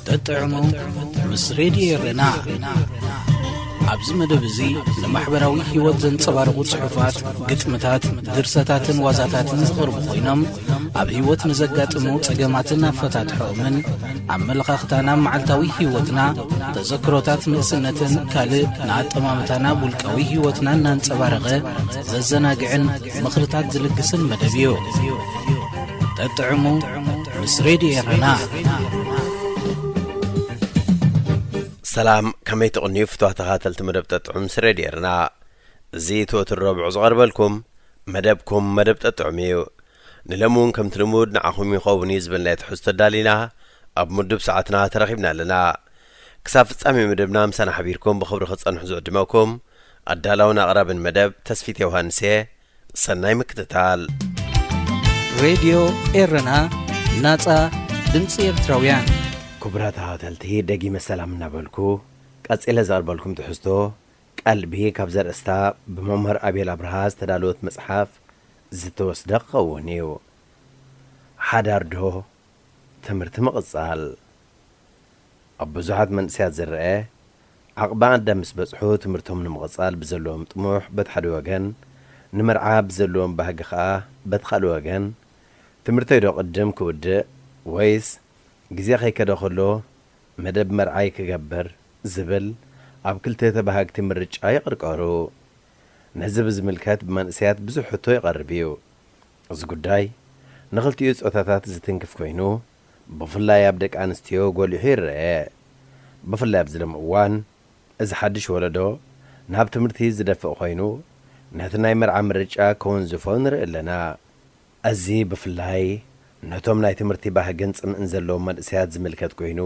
ጠጥዕሙ ምስ ሬድዮ ኤረና። ኣብዚ መደብ እዚ ንማሕበራዊ ህይወት ዘንጸባርቑ ጽሑፋት፣ ግጥምታት፣ ድርሰታትን ዋዛታትን ዝቐርቡ ኮይኖም፣ ኣብ ህይወት ንዘጋጥሙ ጸገማትን ኣፈታትሖኦምን፣ ኣመለኻኽታና፣ መዓልታዊ ህይወትና፣ ተዘክሮታት ንእስነትን ካልእ ንኣጠማምታና ውልቃዊ ህይወትና እናንጸባረቐ ዘዘናግዕን ምኽርታት ዝልግስን መደብ እዩ። ጠጥዕሙ ምስ ሬድዮ ኤረና። ሰላም፣ ከመይ ትቕንዩ ፍትዋ ተኻተልቲ መደብ ጠጥዑም ምስ ሬድዮ ኤረና? እዚ እቲ ወትሩ ረቡዕ ዝቐርበልኩም መደብኩም መደብ ጠጥዑም እዩ። ንሎሚ እውን ከምቲ ልሙድ ንዓኹም ይኸውን እዩ ዝበልናዮ ትሕዝቶ ኣዳሊና ኣብ ምዱብ ሰዓትና ተረኺብና ኣለና። ክሳብ ፍጻሜ መደብና ምሳና ሓቢርኩም ብኽብሪ ክትጸንሑ ዝዕድመኩም ኣዳላውን ኣቕራብን መደብ ተስፊት ዮሃንስ እየ። ሰናይ ምክትታል። ሬድዮ ኤረና፣ ናጻ ድምጺ ኤርትራውያን። ክቡራት ተኸታተልቲ፣ ደጊመ ሰላም እናበልኩ፣ ቀጺለ ዘቕርበልኩም ትሕዝቶ ቀልቢ ካብ ዘርእስታ ብመምህር ኣቤል ኣብርሃ ዝተዳለወት መጽሓፍ ዝተወስደ ክኸውን እዩ። ሓዳር ዶ ትምህርቲ ምቕጻል? ኣብ ብዙሓት መንእሰያት ዝረአ፣ ዓቕሚ ኣዳም ምስ በጽሑ ትምህርቶም ንምቕጻል ብዘለዎም ጥሙሕ በቲ ሓደ ወገን፣ ንመርዓ ብዘለዎም ባህጊ ኸኣ በቲ ካልእ ወገን፣ ትምህርተይ ዶ ቅድም ክውድእ ወይስ ግዜ ከይከደ ከሎ መደብ መርዓይ ክገብር ዝብል ኣብ ክልተ ተባሃግቲ ምርጫ ይቕርቀሩ። ነዚ ብዝምልከት ብመንእሰያት ብዙሕ ሕቶ ይቐርብ እዩ። እዚ ጉዳይ ንኽልቲኡ ጾታታት ዝትንክፍ ኮይኑ፣ ብፍላይ ኣብ ደቂ ኣንስትዮ ጎሊሑ ይረአ። ብፍላይ ኣብዚ ሎሚ እዋን፣ እዚ ሓድሽ ወለዶ ናብ ትምህርቲ ዝደፍእ ኮይኑ፣ ነቲ ናይ መርዓ ምርጫ ከወንዝፎ ንርኢ ኣለና። እዚ ብፍላይ ነቶም ናይ ትምህርቲ ባህግን ጽምእን ዘለዎም መንእሰያት ዝምልከት ኮይኑ፣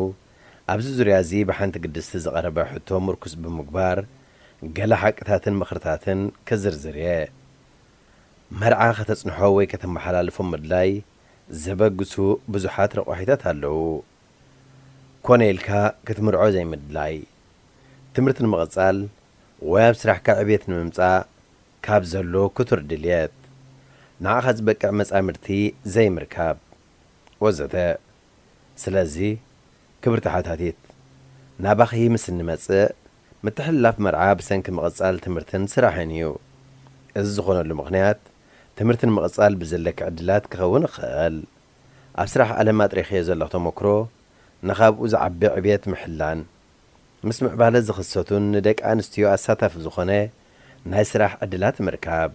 ኣብዚ ዙርያ እዚ ብሓንቲ ግድስቲ ዝቐረበ ሕቶ ምርኩስ ብምግባር፣ ገለ ሓቅታትን ምኽርታትን ክዝርዝር እየ። መርዓ ከተጽንሖ ወይ ከተመሓላልፎ ምድላይ ዘበግሱ ብዙሓት ረቋሒታት ኣለዉ። ኮነ ኢልካ ክትምርዖ ዘይምድላይ፣ ትምህርቲ ንምቕጻል ወይ ኣብ ስራሕካ ዕቤት ንምምጻእ ካብ ዘሎ ክቱር ድልየት፣ ንዓኻ ዝበቅዕ መጻምድቲ ዘይምርካብ፣ ወዘተ። ስለዚ፣ ክብርቲ ሓታቲት፣ ናባኺ ምስ እንመጽእ፣ ምትሕልላፍ መርዓ ብሰንኪ ምቕጻል ትምህርትን ስራሕን እዩ። እዚ ዝኾነሉ ምኽንያት፣ ትምህርቲ ንምቕጻል ብዘለኪ ዕድላት ክኸውን ይኽእል። ኣብ ስራሕ ዓለም ኣጥሪኽዮ ዘለኺ ተመክሮ፣ ንኻብኡ ዝዓቢ ዕብየት ምሕላን፣ ምስ ምዕባለ ዝኽሰቱን ንደቂ ኣንስትዮ ኣሳታፊ ዝኾነ ናይ ስራሕ ዕድላት ምርካብ፣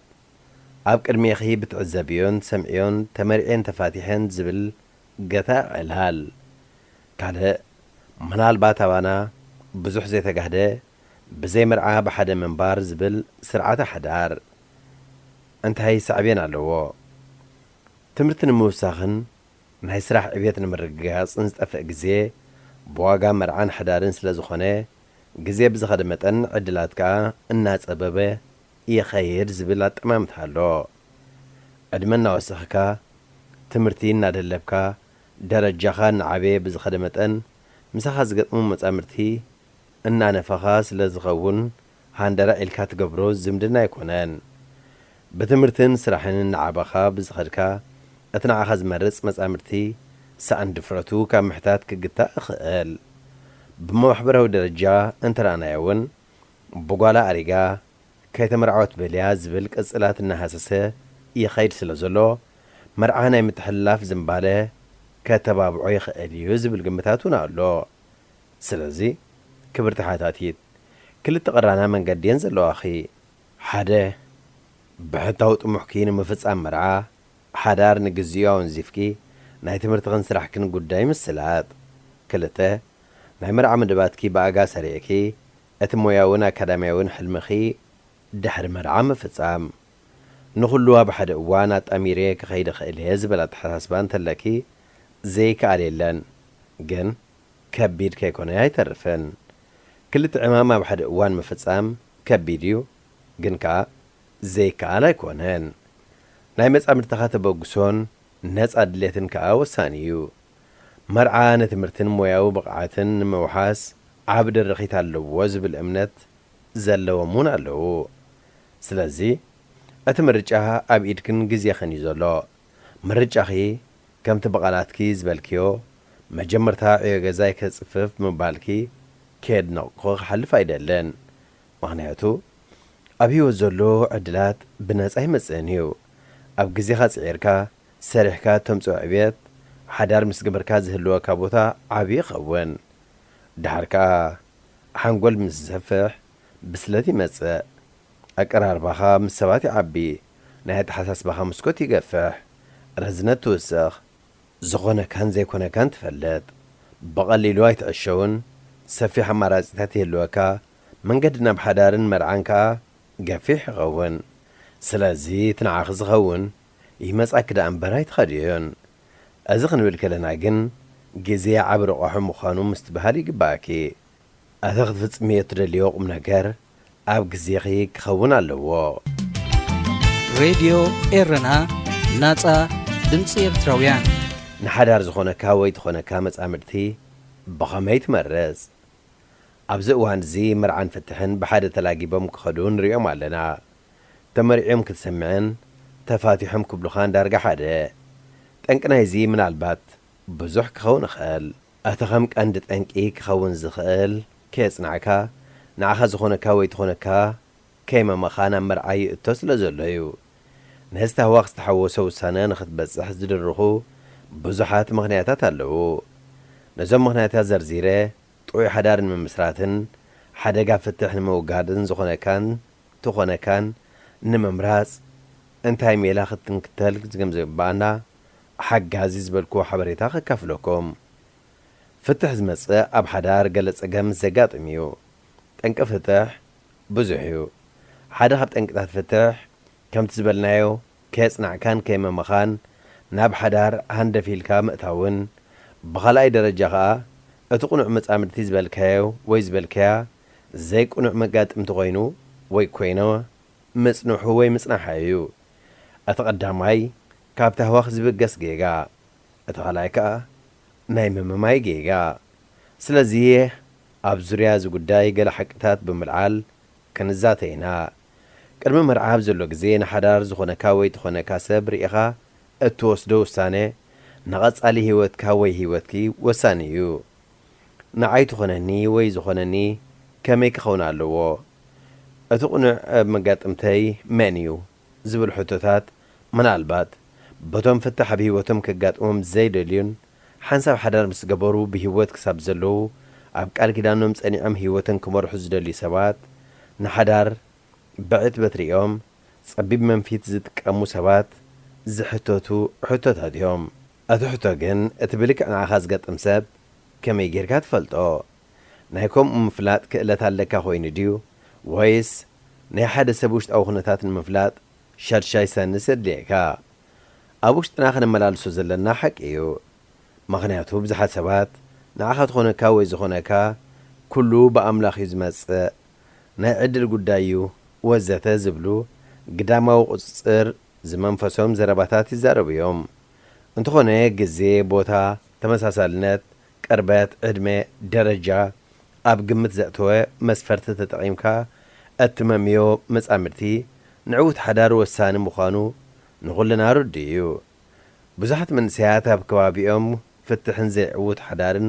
ኣብ ቅድሜኺ ብትዕዘብዮን ትሰምዕዮን ተመርዕየን ተፋቲሐን ዝብል ገታ ዕላል። ካልእ፣ ምናልባት ኣባና ብዙሕ ዘይተጋህደ፣ ብዘይ መርዓ ብሓደ ምንባር ዝብል ስርዓተ ሓዳር እንታይ ሳዕቤን ኣለዎ? ትምህርቲ ንምውሳኽን ናይ ስራሕ ዕብየት ንምርግጋጽን ዝጠፍእ ግዜ ብዋጋ መርዓን ሓዳርን ስለ ዝኾነ፣ ግዜ ብዝኸደ መጠን ዕድላት ከኣ እናጸበበ ይኸይድ ዝብል ኣጠማምታ ኣሎ። ዕድመ እናወሰኽካ፣ ትምህርቲ እናደለብካ፣ ደረጃኻ እናዓበየ ብዝኸደ መጠን፣ ምሳኻ ዝገጥሙ መጻምድቲ እናነፈኻ ስለ ዝኸውን፣ ሃንደራ ኢልካ ትገብሮ ዝምድና ኣይኮነን። ብትምህርትን ስራሕን እናዓበኻ ብዝኸድካ፣ እቲ ንዓኻ ዝመርጽ መጻምድቲ ሰኣን ድፍረቱ ካብ ምሕታት ክግታእ ይኽእል። ብማሕበራዊ ደረጃ እንተረኣናዮ እውን፣ ብጓላ ኣሪጋ፣ ከይተመርዓወት በልያ ዝብል ቅጽላት እናሃሰሰ ይኸይድ ስለ ዘሎ፣ መርዓ ናይ ምትሕልላፍ ዝንባለ ከተባብዖ ይኽእል እዩ ዝብል ግምታት እውን ኣሎ። ስለዚ፣ ክብርቲ ሓታቲት፣ ክልተ ቅራና መንገዲ እየን ዘለዋኺ። ሓደ፣ ብሕታዊ ጥሙሕኪ ንምፍጻም መርዓ፣ ሓዳር ንግዚኡ ኣወንዚፍኪ፣ ናይ ትምህርትኽን ስራሕክን ጉዳይ ምስላጥ። ክልተ፣ ናይ መርዓ መደባትኪ ብኣጋ ሰሪዕኪ፣ እቲ ሞያውን ኣካዳሚያውን ሕልምኺ ድሕሪ መርዓ ምፍጻም። ንኹሉ ኣብ ሓደ እዋን ኣጣሚረ ክኸይድ እኽእል እየ ዝብል ኣተሓሳስባ እንተለኪ፣ ዘይከኣል የለን። ግን ከቢድ ከይኮነ ኣይተርፍን። ክልተ ዕማም ኣብ ሓደ እዋን ምፍጻም ከቢድ እዩ፣ ግን ከኣ ዘይከኣል ኣይኮነን። ናይ መጻምድትኻ ተበግሶን ነጻ ድሌትን ከኣ ወሳኒ እዩ። መርዓ ንትምህርትን ሞያዊ ብቕዓትን ንምውሓስ ዓቢ ድርኺት ኣለዎ ዝብል እምነት ዘለዎም እውን ኣለዉ። ስለዚ፣ እቲ ምርጫ ኣብ ኢድክን ግዜኽን እዩ ዘሎ። ምርጫኺ ከምቲ ብቓላትኪ ዝበልክዮ፣ መጀመርታ ዕዮ ገዛይ ከጽፍፍ ምባልኪ ከየድነቕኩ ክሓልፍ ኣይደልን። ምኽንያቱ ኣብ ህይወት ዘሎ ዕድላት ብነጻ ኣይመጽእን እዩ። ኣብ ግዜኻ ጽዒርካ፣ ሰሪሕካ እተምጽኦ ዕብየት፣ ሓዳር ምስ ገበርካ ዝህልወካ ቦታ ዓቢ ይኸውን። ደሓር ከኣ ሓንጎል ምስ ዝሰፍሕ ብስለት ይመጽእ። ኣቀራርባኻ ምስ ሰባት ይዓቢ። ናይ ኣተሓሳስባኻ መስኮት ይገፍሕ። ረዝነት ትውስኽ። ዝኾነካን ዘይኮነካን ትፈልጥ። ብቐሊሉ ኣይትዕሸውን። ሰፊሕ ኣማራጺታት ይህልወካ። መንገዲ ናብ ሓዳርን መርዓን ከኣ ገፊሕ ይኸውን። ስለዚ እቲ ንዓኺ ዝኸውን ይመጻኪ ደኣ እምበር ኣይትኸድዮን። እዚ ክንብል ከለና ግን ግዜ ዓቢ ረቋሒ ምዃኑ ምስትብሃል ይግባኣኪ። እቲ ክትፍጽምዮ እትደልዮ ቁም ነገር ኣብ ግዜኺ ክኸውን ኣለዎ። ሬድዮ ኤረና፣ ናጻ ድምጺ ኤርትራውያን። ንሓዳር ዝኾነካ ወይ ትኾነካ መጻምድቲ ብኸመይ ትመርጽ? ኣብዚ እዋን እዚ መርዓን ፍትሕን ብሓደ ተላጊቦም ክኸዱ ንሪኦም ኣለና። ተመሪዕዮም ክትሰምዕን ተፋቲሖም ክብሉኻን ዳርጋ ሓደ። ጠንቂ ናይዚ ምናልባት ብዙሕ ክኸውን ይኽእል። እቲ ከም ቀንዲ ጠንቂ ክኸውን ዝኽእል ከየጽናዕካ፣ ንዓኻ ዝኾነካ ወይ ትኾነካ ከይመመኻ ናብ መርዓ ይእቶ ስለ ዘሎ እዩ። ነዚ ታህዋኽ ዝተሓወሶ ውሳነ ንኽትበጽሕ ዝድርኹ ብዙሓት ምኽንያታት ኣለዉ። ነዞም ምኽንያታት ዘርዚረ፣ ጥዑይ ሓዳር ንምምስራትን ሓደጋ ፍትሕ ንምውጋድን ዝኾነካን ትኾነካን ንምምራጽ እንታይ ሜላ ክትንክተል ከም ዝግብኣና ሓጋዚ ዝበልክዎ ሓበሬታ ከካፍለኩም። ፍትሕ ዝመጽእ ኣብ ሓዳር ገለ ጸገም ምስ ዘጋጥም እዩ። ጠንቂ ፍትሕ ብዙሕ እዩ። ሓደ ካብ ጠንቅታት ፍትሕ ከምቲ ዝበልናዮ ከየጽናዕካን ከየመመኻን ናብ ሓዳር ሃንደፍ ኢልካ ምእታውን፣ ብኻልኣይ ደረጃ ኸኣ እቲ ቅኑዕ መጻምድቲ ዝበልካዮ ወይ ዝበልካያ ዘይቅኑዕ መጋጥምቲ ኮይኑ ወይ ኮይነ ምጽንሑ ወይ ምጽናሓ እዩ። እቲ ቀዳማይ ካብ ታህዋኽ ዝብገስ ጌጋ፣ እቲ ካልኣይ ከኣ ናይ ምምማይ ጌጋ። ስለዚ ኣብ ዙርያ እዚ ጉዳይ ገለ ሓቅታት ብምልዓል ክንዛተ ኢና። ቅድሚ መርዓ ኣብ ዘሎ ግዜ ንሓዳር ዝኾነካ ወይ ትኾነካ ሰብ ርኢኻ እትወስዶ ውሳነ ንቐጻሊ ህይወትካ ወይ ህይወትኪ ወሳኒ እዩ። ንዓይ ትኾነኒ ወይ ዝኾነኒ ከመይ ክኸውን ኣለዎ? እቲ ቅኑዕ ኣብ መጋጥምተይ መን እዩ? ዝብል ሕቶታት ምናልባት በቶም ፍታሕ ኣብ ህይወቶም ከጋጥሞም ዘይደልዩን ሓንሳብ ሓዳር ምስ ገበሩ ብህይወት ክሳብ ዘለዉ ኣብ ቃል ኪዳኖም ጸኒዖም ህይወትን ክመርሑ ዝደልዩ ሰባት ንሓዳር ብዕትበት ሪኦም ጸቢብ መንፊት ዝጥቀሙ ሰባት ዝሕተቱ ሕቶታት እዮም። እቲ ሕቶ ግን እቲ ብልክዕ ንዓኻ ዝገጥም ሰብ ከመይ ጌርካ ትፈልጦ? ናይ ከምኡ ምፍላጥ ክእለት ኣለካ ኮይኑ ድዩ? ወይስ ናይ ሓደ ሰብ ውሽጣዊ ኩነታት ንምፍላጥ ሻድሻይ ሰንስ የድልየካ? ኣብ ውሽጥና ክነመላልሶ ዘለና ሓቂ እዩ። ምኽንያቱ ብዙሓት ሰባት ንዓኻ ትኾነካ ወይ ዝኾነካ ኩሉ ብኣምላኽ እዩ ዝመጽእ፣ ናይ ዕድል ጉዳይ እዩ ወዘተ ዝብሉ ግዳማዊ ቁጽጽር ዝመንፈሶም ዘረባታት ይዛረቡ እዮም። እንተኾነ ግዜ፣ ቦታ፣ ተመሳሳልነት፣ ቅርበት፣ ዕድመ፣ ደረጃ ኣብ ግምት ዘእተወ መስፈርቲ ተጠቒምካ እትመምዮ መጻምድቲ ንዕዉት ሓዳር ወሳኒ ምዃኑ ንኹልና ርዱእ እዩ። ብዙሓት መንእሰያት ኣብ ከባቢኦም ፍትሕን ዘይዕዉት ሓዳርን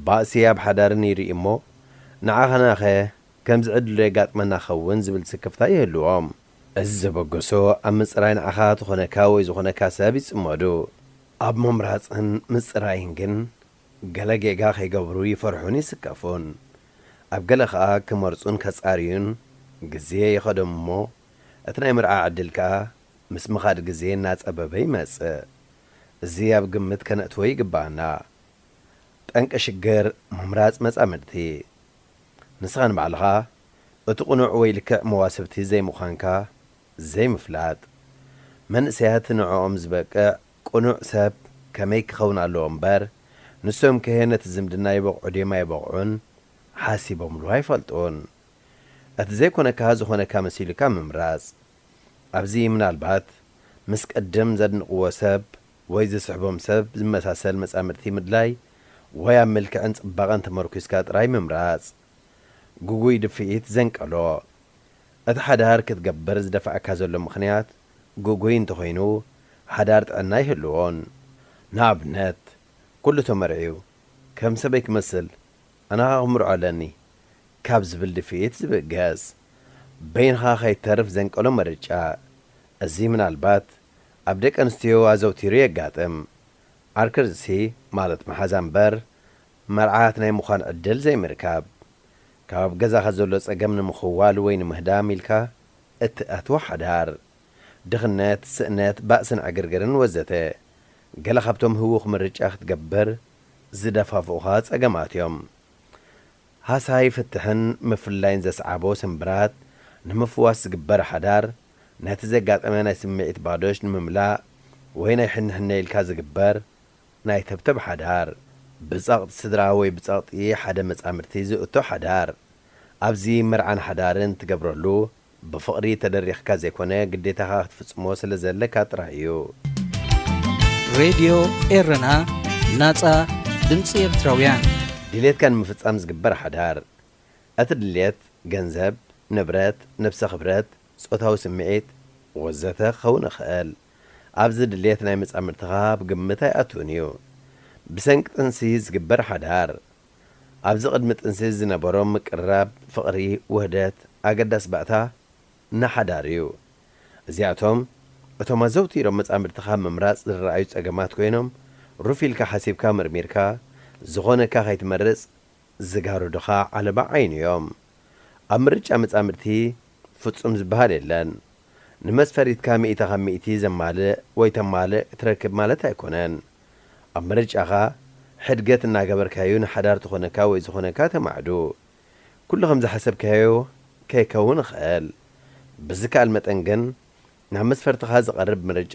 ባእሲ ኣብ ሓዳርን ይርኢ እሞ ንዓኻናኸ ከምዚ ዕድል ዶ የጋጥመና ኸውን ዝብል ስክፍታ ይህልዎም። እዚ ዘበገሶ ኣብ ምጽራይ ንዓኻ ዝኾነካ ወይ ዝኾነካ ሰብ ይጽመዱ። ኣብ ምምራጽን ምጽራይን ግን ገለ ጌጋ ከይገብሩ ይፈርሑን ይስከፉን። ኣብ ገለ ኸኣ ክመርጹን ከጻርዩን ግዜ ይኸዶም እሞ እቲ ናይ ምርዓ ዕድል ከኣ ምስ ምኻድ ግዜ እናጸበበ ይመጽእ። እዚ ኣብ ግምት ከነእትዎ ይግብኣና። ጠንቂ ሽግር ምምራጽ መጻምድቲ። ንስኻ ንባዕልኻ እቲ ቅኑዕ ወይ ልክዕ መዋስብቲ ዘይምዃንካ ዘይምፍላጥ። መንእሰያት ንዕኦም ዝበቅዕ ቅኑዕ ሰብ ከመይ ክኸውን ኣለዎ እምበር፣ ንሶም ከ ነቲ ዝምድና ይበቕዑ ድዮም ኣይበቕዑን ሓሲቦምሉ ኣይፈልጡን። እቲ ዘይኮነካ ዝኾነካ መሲሉካ ምምራጽ። ኣብዚ ምናልባት ምስ ቅድም ዘድንቕዎ ሰብ ወይ ዝስሕቦም ሰብ ዝመሳሰል መጻምድቲ ምድላይ ወይ ኣብ መልክዕን ጽባቐን ተመርኲስካ ጥራይ ምምራጽ። ግጉይ ድፍኢት ዘንቀሎ። እቲ ሓዳር ክትገብር ዝደፍኣካ ዘሎ ምኽንያት ግጉይ እንተኾይኑ፣ ሓዳር ጥዕና ኣይህልዎን። ንኣብነት፣ ኩሉ ተመርዕዩ፣ ከም ሰበይ ክመስል፣ ኣነ ኸኣ ክምርዖ ኣለኒ ካብ ዝብል ድፍኢት ዝብገስ፣ በይንኻ ከይተርፍ ዘንቀሎ ምርጫ። እዚ ምናልባት ኣብ ደቂ ኣንስትዮ ኣዘውቲሩ የጋጥም። ዓርኪ ርእሲ ማለት መሓዛ እምበር፣ መርዓት ናይ ምዃን ዕድል ዘይምርካብ። ካብ ኣብ ገዛኻ ዘሎ ጸገም ንምኽዋል ወይ ንምህዳም ኢልካ እትኣትዎ ሓዳር። ድኽነት፣ ስእነት፣ ባእስን ዕግርግርን ወዘተ። ገለ ካብቶም ህዉኽ ምርጫ ክትገብር ዝደፋፍኡኻ ጸገማት እዮም። ሃሳይ ፍትሕን ምፍላይን ዘስዓቦ ስምብራት ንምፍዋስ ዝግበር ሓዳር፣ ነቲ ዘጋጠመ ናይ ስምዒት ባዶሽ ንምምላእ ወይ ናይ ሕንሕነ ኢልካ ዝግበር ናይ ተብተብ ሓዳር፣ ብጸቕጢ ስድራ ወይ ብጸቕጢ ሓደ መጻምድቲ ዝእቶ ሓዳር። ኣብዚ መርዓን ሓዳርን ትገብረሉ፣ ብፍቕሪ ተደሪኽካ ዘይኮነ፣ ግዴታኻ ክትፍጽሞ ስለ ዘለካ ጥራይ እዩ። ሬድዮ ኤረና፣ ናጻ ድምጺ ኤርትራውያን። ድሌትካ ንምፍጻም ዝግበር ሓዳር። እቲ ድሌት፣ ገንዘብ፣ ንብረት፣ ነብሰ ክብረት፣ ጾታዊ ስምዒት፣ ወዘተ ክኸውን ይኽእል። ኣብዚ ድሌት ናይ መጻምድትኻ ኣብ ግምት ኣይኣትውን እዩ። ብሰንኪ ጥንሲ ዝግበር ሓዳር። ኣብዚ ቅድሚ ጥንሲ ዝነበሮም ምቅርራብ፣ ፍቕሪ፣ ውህደት፣ ኣገዳሲ ባእታ ንሓዳር እዩ። እዚኣቶም እቶም ኣዘውቲሮም መጻምድትኻ ምምራጽ ዝረኣዩ ጸገማት ኮይኖም፣ ሩፍ ኢልካ ሓሲብካ መርሚርካ ዝኾነካ ከይትመርጽ ዝጋርዱኻ ዓለባ ዓይኒ እዮም። ኣብ ምርጫ መጻምድቲ ፍጹም ዝበሃል የለን። ንመስፈሪትካ ሚእቲ ካብ ሚእቲ ዘማልእ ወይ ተማልእ ክትረክብ ማለት ኣይኮነን። ኣብ ምርጫኻ ሕድገት እናገበርካዩ ንሓዳር ትኾነካ ወይ ዝኾነካ ተማዕዱ። ኩሉ ከም ዝሓሰብካዮ ከይከውን ይኽእል። ብዝከኣል መጠን ግን ናብ መስፈርትኻ ዝቐርብ ምርጫ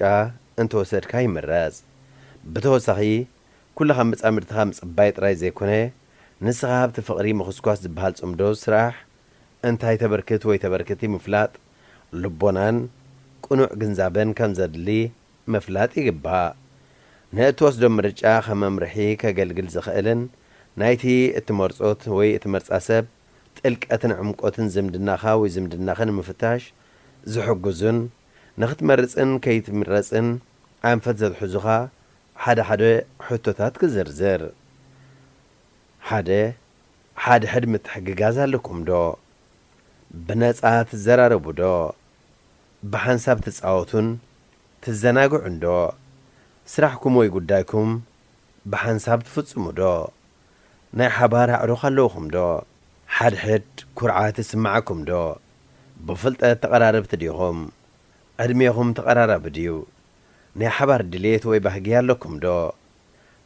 እንተወሰድካ ይምረጽ። ብተወሳኺ፣ ኩሉ ካብ መጻምድትኻ ምጽባይ ጥራይ ዘይኮነ፣ ንስኻ ኣብቲ ፍቕሪ ምኹስኳስ ዝበሃል ጽምዶ ስራሕ እንታይ ተበርክት ወይ ተበርክቲ ምፍላጥ፣ ልቦናን ቅኑዕ ግንዛበን ከም ዘድሊ ምፍላጥ ይግባእ። ንእትወስዶ ምርጫ ከም መምርሒ ከገልግል ዝኽእልን ናይቲ እትመርጾት ወይ እትመርጻ ሰብ ጥልቀትን ዕምቆትን ዝምድናኻ ወይ ዝምድናኺ ንምፍታሽ ዝሕግዙን ንኽትመርጽን ከይትምረጽን ኣንፈት ዘትሕዙኻ ሓደ ሓደ ሕቶታት ክዝርዝር። ሓደ፣ ሓድሕድ ምትሕግጋዝ ኣለኩም ዶ? ብነጻ ትዘራረቡ ዶ? ብሓንሳብ ትጻወቱን ትዘናግዑን ዶ? ስራሕኩም ወይ ጉዳይኩም ብሓንሳብ ትፍጽሙ ዶ? ናይ ሓባር ኣዕሩኽ ኣለውኹም ዶ? ሓድሕድ ኩርዓት ይስምዓኩም ዶ? ብፍልጠት ተቐራረብቲ ዲኹም? ዕድሜኹም ተቐራራቢ ድዩ? ናይ ሓባር ድሌት ወይ ባህጊ ኣለኩም ዶ?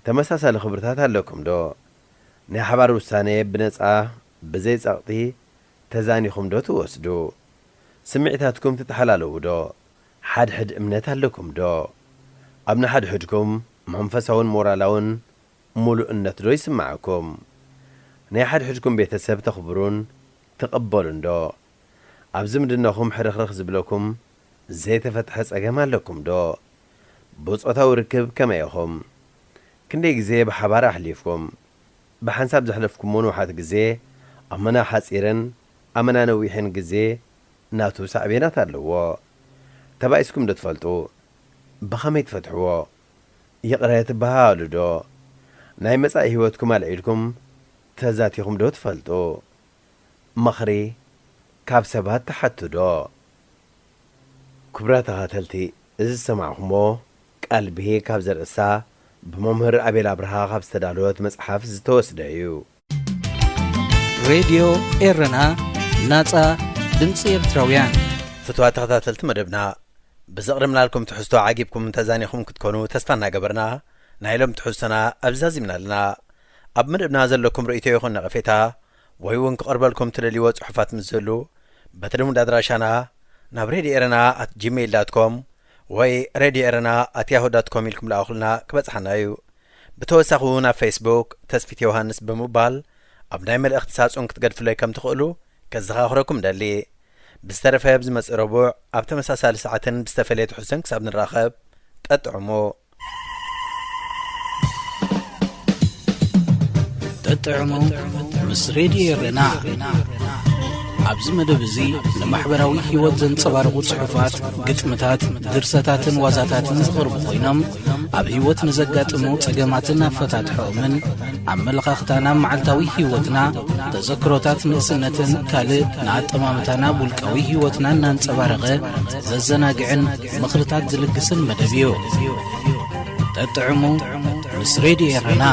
ተመሳሳሊ ክብርታት ኣለኩም ዶ? ናይ ሓባር ውሳነ ብነጻ፣ ብዘይ ጸቕጢ ተዛኒኹም ዶ ትወስዱ? ስምዒታትኩም ትተሓላለዉ ዶ? ሓድሕድ እምነት ኣለኩም ዶ? ኣብ ንሓድሕድኩም መንፈሳውን ሞራላውን ምሉእነት ዶ ይስምዓኩም? ናይ ሓድሕድኩም ቤተሰብ ተኽብሩን ትቕበሉን ዶ? ኣብ ዝምድናኹም ሕርኽርኽ ዝብለኩም ዘይተፈትሐ ጸገም ኣለኩም ዶ? ብጾታዊ ርክብ ከመይ ኢኹም? ክንደይ ግዜ ብሓባር ኣሕሊፍኩም? ብሓንሳብ ዘሕለፍኩሞ ንውሓት ግዜ፣ ኣመና ሓጺርን ኣመና ነዊሕን ግዜ ናቱ ሳዕቤናት ኣለዎ። ተባኢስኩም ዶ ትፈልጡ? ብኸመይ ትፈትሕዎ? ይቕረ ትበሃሃሉ ዶ? ናይ መጻኢ ህይወትኩም ኣልዒልኩም ተዛቲኹም ዶ ትፈልጡ? ምኽሪ ካብ ሰባት ትሓቱ ዶ? ክቡራት ተኸታተልቲ፣ እዚ ዝሰማዕኹሞ ቃል ብሄ ካብ ዘርእስታ ብመምህር ኣቤል ኣብርሃ ካብ ዝተዳለወት መጽሓፍ ዝተወስደ እዩ። ሬድዮ ኤረና፣ ናጻ ድምጺ ኤርትራውያን። ፍቱዋት ተኸታተልቲ መደብና፣ ብዘቕረብናልኩም ትሕዝቶ ዓጊብኩም ተዛኒኹም ክትኮኑ ተስፋ እናገበርና፣ ናይ ሎም ትሕዝቶና ኣብዚ ዛዚምና ኣለና። ኣብ መደብና ዘለኩም ርእይቶ ይኹን ነቐፌታ፣ ወይ እውን ክቐርበልኩም ትደልይዎ ጽሑፋት ምስ ዝህሉ፣ በቲ ልሙድ ኣድራሻና ናብ ሬድዮ ኤረና ኣት ጂሜይል ዳት ኮም ወይ ሬድዮ ኤረና ኣት ያሁ ዳት ኮም ኢልኩም ለኣኹልና፣ ክበጽሓና እዩ። ብተወሳኺ እውን ኣብ ፌስቡክ ተስፊት ዮሃንስ ብምባል ኣብ ናይ መልእኽቲ ሳጹን ክትገድፉለይ ከም ትኽእሉ ከዘኻኽረኩም ደሊ። ብዝተረፈ ኣብ ዝመጽእ ረቡዕ ኣብ ተመሳሳሊ ሰዓትን ብዝተፈለየ ትሕዝቶን ክሳብ ንራኸብ፣ ጠጥዕሙ። ጠጥዕሙ ምስ ሬድዮ ኤረና። ኣብዚ መደብ እዚ ንማሕበራዊ ህይወት ዘንጸባርቑ ጽሑፋት፣ ግጥምታት፣ ድርሰታትን ዋዛታትን ዝቐርቡ ኮይኖም፣ ኣብ ህይወት ንዘጋጥሙ ጸገማትን ኣፈታትሖኦምን፣ ኣመለኻኽታና መዓልታዊ ህይወትና፣ ተዘክሮታት ንእስነትን ካልእ ንኣጠማምታና ውልቃዊ ህይወትና እናንጸባረቐ ዘዘናግዕን ምኽርታት ዝልግስን መደብ እዩ። ጠጥዕሙ ምስ ሬድዮ ኤረና።